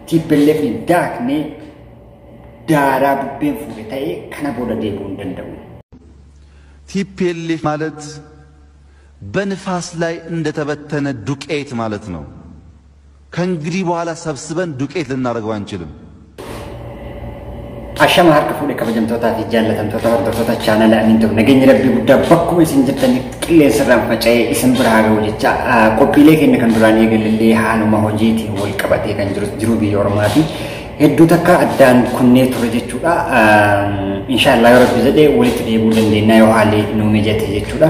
TPLF daaknee daaraa bubbeen fuudhe ta'ee kana booda deebi'uu hin danda'u. TPLF ማለት በንፋስ ላይ እንደተበተነ ዱቄት ማለት ነው። ከእንግዲህ በኋላ ሰብስበን ዱቄት ልናደርገው አንችልም። Ashama harka fuudhee kabajamtootaa fi jaallatamtoota hordoftoota chaanala Amiin Tube, nageenyi rabbii guddaa bakkuma isin jirtanitti qilleensarraan faca'ee isin bira haa ga'u jecha, qophiilee keenya kan duraan eegalillee haaluma hojiitiin wal qabatee kan jiru jiruu biyya ormaati. Hedduu takka addaan kunnee ture jechuudha. Inshaallah yoo rabbi jedhee walitti deebi'uu dandeenya yoo haalli nu mijate jechuudha.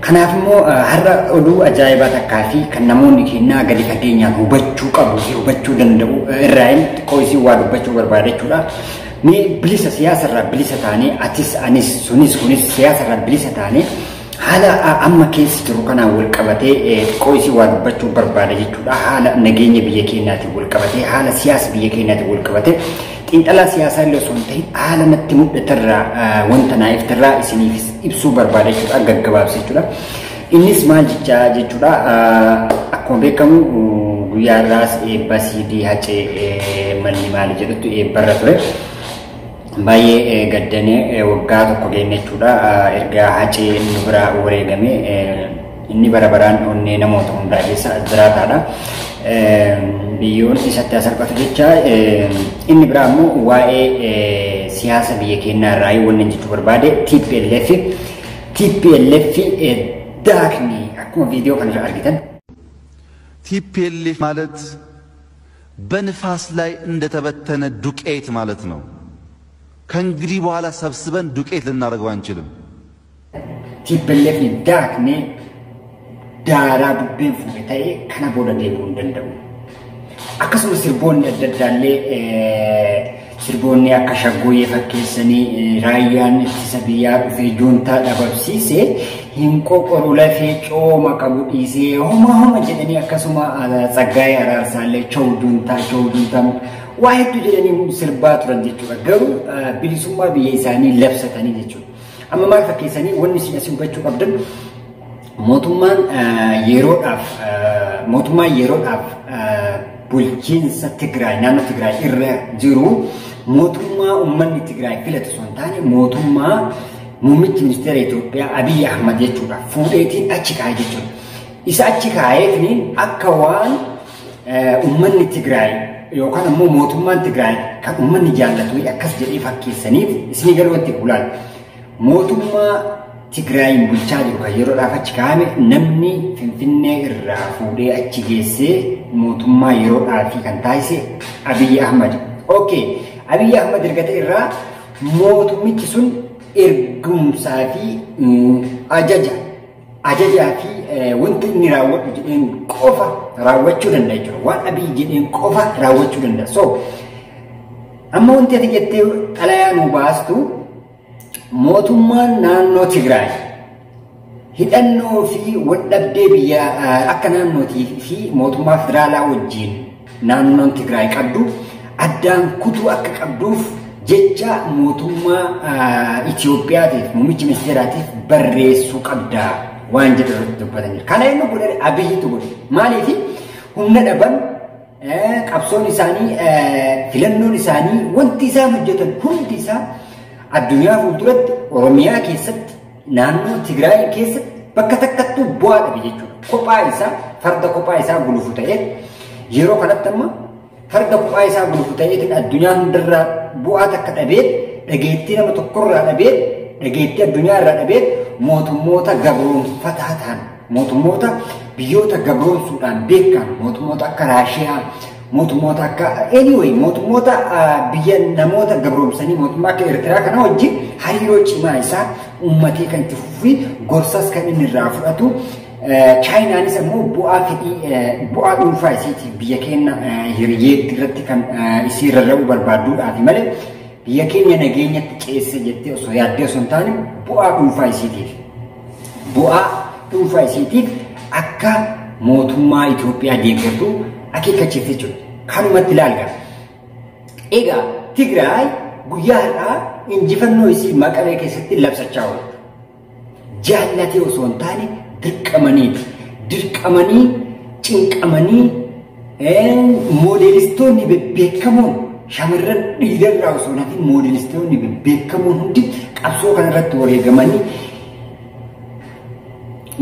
Kanaaf immoo har'a oduu ajaa'ibaa takkaa fi kan namoonni keenyaa gadi fageenyaan hubachuu qabu fi hubachuu danda'u irraa xiqqoo isii waa dubbachuu barbaada jechuudha. Mee bilisa siyaasarraa bilisa taanee, atis anis sunis kunis siyaasarraa bilisa taanee, haala amma keessa jiru kanaan wal qabatee xiqqoo isii waa dubbachuu barbaada jechuudha. Haala nageenya biyya keenyaatiin wal qabatee, haala siyaasa biyya keenyaatiin wal qabatee, xiinxalaa siyaasaa illee osoo hin ta'in haala natti mul'aterraa, wanta naa ifterraa isiniifis ibsuu barbaada jechuudha, gaggabaabsa jechuudha. Innis maal jechaa jechuudha? Akkuma beekamu guyyaa irraas eebba CD Hacee manni maali jedhutti eebbarra ture. Baay'ee gaddanee waggaa tokko geenne jechuudha. Erga Hacee nu biraa wareegame, inni bara baraan onnee namoota hundaa keessa jiraataadha. Biyyoon isatti salphatu jecha. Inni biraa immoo waa'ee siyaasa biyya keenyaa irraa wanni jechuu barbaade, TPLF daakni akkuma viidiyoo kanarra argitan. TPLF ማለት በንፋስ ላይ እንደተበተነ ዱቄት ማለት ነው። ከእንግዲህ በኋላ ሰብስበን ዱቄት ልናደርገው አንችልም። TPLF daaknee daaraa bubbeen fuudhe ta'ee kana booda deebi'uu hin danda'u. Akkasuma sirboonni adda addaallee, sirboonni akka shaggooyyee fakkeessanii, raayyaan ittisa biyyaa dhufee juuntaa dhabamsiisee hin qoqoru lafee cooma qabu dhiisee homa homa jedhanii, akkasuma Tsaggaayee Araarsaallee chow juuntaa chow juuntaa waa hedduu jedhanii sirbaa turan jechuudha. Garuu bilisummaa biyya isaanii labsatanii jechuudha. Amma maal fakkeessanii? Wanni isin asii hubachuu qabdan, mootummaan yeroodhaaf bulchiinsa Tigraay, naannoo Tigraay irra jiru, mootummaa uummanni Tigraay filatu osoo hin taane mootummaa muummichi ministeera Itoophiyaa Abiyyi Ahmad jechuudha. Fuudheetiin achi kaa'e jechuudha. Isa achi kaa'eetiin akka waan uummanni Tigraay yookaan ammoo mootummaan Tigraay kan uummanni jaallatu akkas jedhee fakkeessaniif isinii garuu wanti bulaan. Mootummaa Tigraayin bulchaa jiru kan yeroodhaaf achi kaa'ame, namni Finfinnee irraa fuudhee achi geessee mootummaa yeroodhaaf kan taasise Abiyyi Ahmad. Okay, Abiyyi Ahmad erga ta'e irraa mootummichi sun ergumsaa fi ajajaa fi wanti inni raawwadhu jedheen qofa raawwachuu danda'a jechuudha. Waan Abiyyi jedheen qofa raawwachuu danda'a. So, amma wanti ati jettee xalayaa nu baastu, mootummaan naannoo Tigraay hidhannoo fi waldhabdee biyya akka naannootii fi mootummaa federaalaa wajjin naannoon Tigraay qabdu addaan kutuu akka qabduuf jecha mootummaa Itoophiyaatiif, muummichi ministeeraatiif barreessuu qabda waan jedhu irratti dubbatan jira. Kana inni godhe Abiyyitu godhe. Maaliif? Humna dhaban, qabsoon isaanii, filannoon isaanii, wanti isaan hojjetan hundi isaa addunyaa fuulduratti, Oromiyaa keessatti, naannoo Tigraay keessatti bakka takkattuu bu'aa dhabe jechuudha. Kophaa isaa farda kophaa isaa gulufu ta'ee, yeroo kanatti amma farda kophaa isaa gulufu ta'eetiin addunyaa hundarraa bu'aa takka dhabee, dhageettii nama tokkorraa dhabee, dhageettii addunyaa irraa dhabee, mootummoota gabroonfataa ta'an, mootummoota biyyoota gabroonsuudhaan beekan, mootummoota akka Raashiyaa, mootummoota akka, anyway, mootummoota biyya namoota gabroomsanii, mootummaa akka Eertiraa kana wajjin hariiroo cimaa isaa uummatee kan itti fufii gorsas kan inni irraa fudhatu, Chaayinaanis ammoo bu'aa fedhii bu'aa dhuunfaa isiitiif biyya keenya hiriyyeetti irratti kan isii rarra'uu barbaadduudhaafi malee biyya keenya nageenyatti ceesse jettee osoo yaaddee osoo hin taane, bu'aa dhuunfaa isiitiif akka mootummaa Itoophiyaa deeggartu akeekkachiifte jechuudha. Kanumatti ilaalga. Egaa Tigraay guyyaa har'aa injifannoo isii Maqalee keessatti labsachaa ooltu. Jaallatee osoo hin taane dirqamaniiti. Dirqamanii, cinqamanii. Moodeelistoonni bebbeekamoon shamarran dhiirarraa osoo hin hafin moodeelistoonni bebbeekamoon hundi qabsoo kanarratti wareegamanii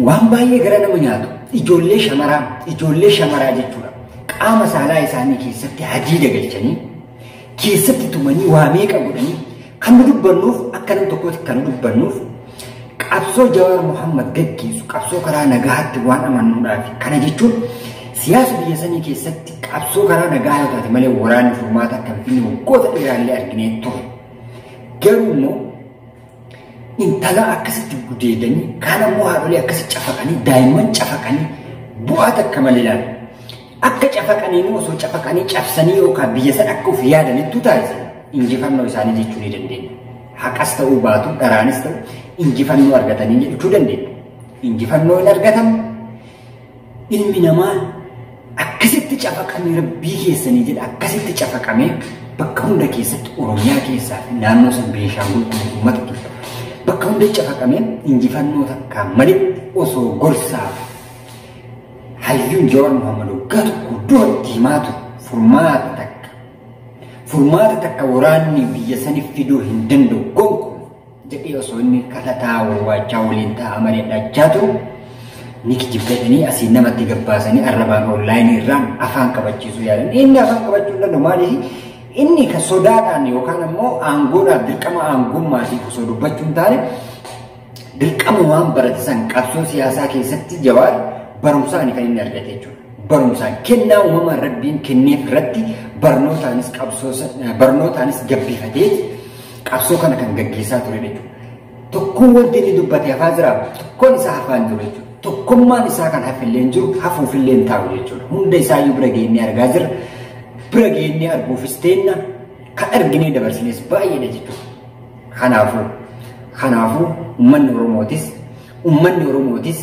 waan baay'ee gara nama nyaatu. Ijoollee shamaraa jechuudha. Qaama saalaa isaanii keessatti hadiida galchanii keessatti tumanii waa meeqa godhanii kan nu dubbannuuf akka nam tokkootti kan nu dubbannuuf qabsoo Jawaar Mohaammed gaggeessu qabsoo karaa nagaatti waan amannuudhaaf. Kana jechuun siyaasa biyya sanii keessatti qabsoo karaa nagaa yoo taate malee waraanni furmaata akka hin finne waggoota dheeraallee arginee ture. Garuu immoo intala akkasitti gudeedanii kaan ammoo haadholii akkasitti cafaqanii daa'imman cafaqanii bu'aa takka malee ilaalu. Akka cafaqanii immoo osoo cafaqanii cabsanii yookaan biyya sana akka of yaadanittu taasisan injifannoo isaanii jechuu ni dandeenya. Haqas ta'uu baatu dharaanis ta'u injifannoo argatanii jechuu dandeenya. Injifannoo hin argatamu. Ilmi namaa akkasitti cafaqamee rabbii keessanii jedha akkasitti cafaqamee bakka hunda keessatti Oromiyaa keessaa fi naannoo san Beenshaangul uummata keessa bakka hunda cafaqamee injifannoo takkaan malee osoo gorsaaf hayyuun Jawaar Mohaammed waggaa tokko duratti himaa ture furmaata takka waraanni biyya saniif fiduu hin danda'u gonkumaa jedhee osoo inni kadhataa wawwaachaa waliin taa'aa mari'achaa turu ni kijibbatanii asii namatti gabbaasanii arrabaan onlaayinii irraan afaan qabachiisuu yaalan. Inni afaan qabachuu hin danda'u maaliif inni kan sodaadhaan yookaan ammoo aangoodhaaf dirqama aangummaatiif osoo dubbachuu hin taane dirqama waan barate san qabsoo siyaasaa keessatti Jawaar barumsaan kan inni argate jechuudha. Barumsaan kennaa uumamaan rabbiin kenneef irratti barnootaanis qabsoo barnootaanis gabbifatee qabsoo kana kan gaggeessaa ture jechuudha. Tokkoon wanti inni dubbate hafaa jira tokkoon isaa hafaa hin jiru jechuudha. Tokkummaan isaa kan hafillee hin jiru hafuufillee hin taa'u jechuudha. Hunda isaayyuu bira geennee argaa jirra. Bira geennee arguufis teenna kan arginee dabarsines baay'eedha jechuudha. Kanaafuu uummanni Oromootis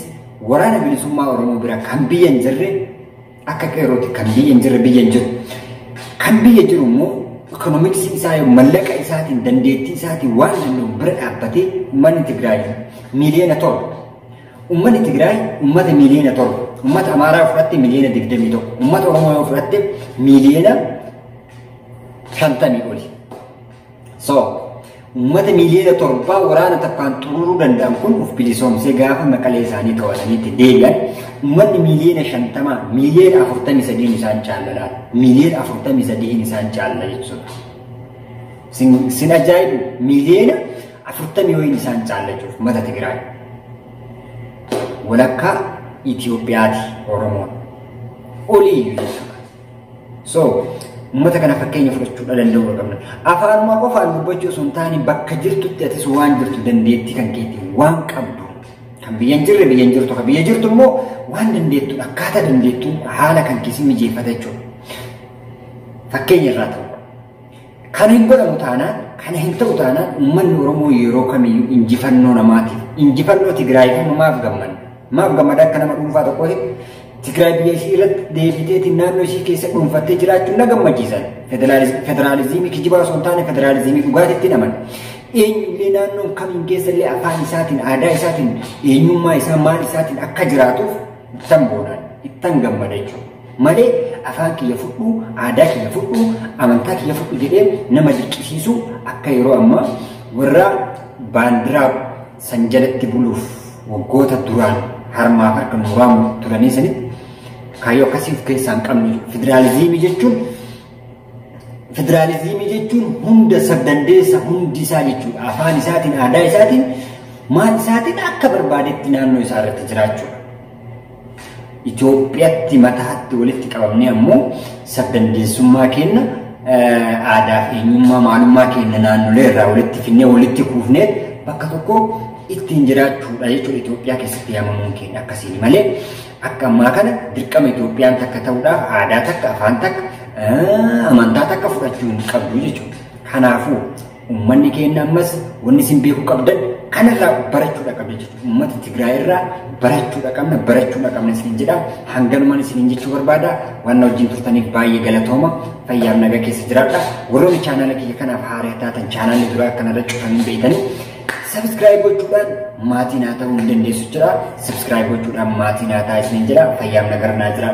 waraana bilisummaa Oromoo bira kan biyya hin jirre akka qeerrooti kan biyya hin jirre biyya hin jiru. Kan biyya jiru immoo ikoonomiksii isaa mallaqa isaatiin dandeettii isaatiin waan danda'u bira dhaabbatee uummanni Tigraay miiliyoona 7. Uummanni Tigraay uummata miiliyoona 7. Uummata Amaaraa yoo fudhatte miiliyoona 21. Uummata Oromoo yoo fudhatte miiliyoona 50 oli. So uummata miiliyoona 7 waraana takkaan xururuu danda'an kun of bilisoomsee gaafa maqalee isaanii to'ataniitti deebi'an uummanni miiliyoona 50 miiliyoona 43 isaan caalladha. Miiliyoona 43 isaan caalla jechuudha. Sin ajaa'ibu miiliyoona 40 wayiin isaan caalla jechuudha uummata Tigraay. Walakkaa Itoophiyaati Oromoon oliiyyuu jechuudha. So uummata kana fakkeenya fudhachuu danda'uu qabna. Afaanuma qofaan dubbachuu osoo hin taane bakka jirtutti atis waan jirtu dandeettii kan keetiin waan qabdu kan biyya hin jirre biyya hin jirtu kan biyya jirtu immoo waan dandeettuun akkaataa dandeettuun haala kan keessi mijeeffata jechuudha. Fakkeenya irraa ta'u. Kana hin godhamu taanaan kana hin ta'u taanaan uummanni Oromoo yeroo kamiyyuu injifannoo namaatiif injifannoo Tigraayiif maaf gammanna. Maaf gammada akka nama dhuunfaa tokkootti Tigraay biyya ishii irratti deebiteetiin naannoo ishii keessa dhuunfattee jiraachuun na gammachiisan. Federaalizimii kijibaa osoo hin taane federaalizimii dhugaatitti naman. Eenyullee naannoon kamiin keessallee afaan isaatiin aadaa isaatiin eenyummaa isaa maal isaatiin akka jiraatuuf ittan boonaan ittan gammada jechuudha. Malee afaan kiyya fudhuu, aadaa kiyya fudhuu, amantaa kiyya fudhu jedhee nama dirqisiisuu akka yeroo ammaa warra baandiraa san jalatti buluuf waggoota duraan harmaaf harka muraamu turanii sanitti kaayyoo akkasii of keessaa hin qabne. Federaalizimii jechuun hunda sabdandeessa hundi isaa jechuudha. Afaan isaatiin, aadaa isaatiin, maal isaatiin akka barbaadetti naannoo isaa irratti jiraachuudha. Itoophiyaatti mataatti walitti qabamnee ammoo sabdandeessummaa keenya aadaa fi eenyummaa maalummaa keenya naannolee irraa walitti finnee walitti kuufnee bakka tokko ittiin jiraachuudha jechuudha. Itoophiyaa keessatti yaamamuun keenya akkasiin malee akka ammaa kana dirqama Itoophiyaan takka ta'uudhaaf aadaa takka, afaan takka, amantaa takka fudhachuu hin qabdu jechuudha. Kanaafuu uummanni keenya ammas wanni isin beekuu qabdan kanarraa barachuudha qabda jechuudha. Uummata Tigraay irraa barachuudha qabna isiniin jedha. Hanganumaan isiniin jechuu barbaada. Waan na wajjin turtaniif baay'ee galatooma. Fayyaaf nagaa keessa jiraadha. Warroonni chaanaala kiyya kanaaf haaraa taatan chaanaalli duraa akkanarra cufanii beektanii Subscribe gochuudhaan maatii naa ta'uu hin dandeessu jira. Subscribe gochuudhaan maatii naa ta'aa isiniin jedha. Fayyaaf nagaa naa jira.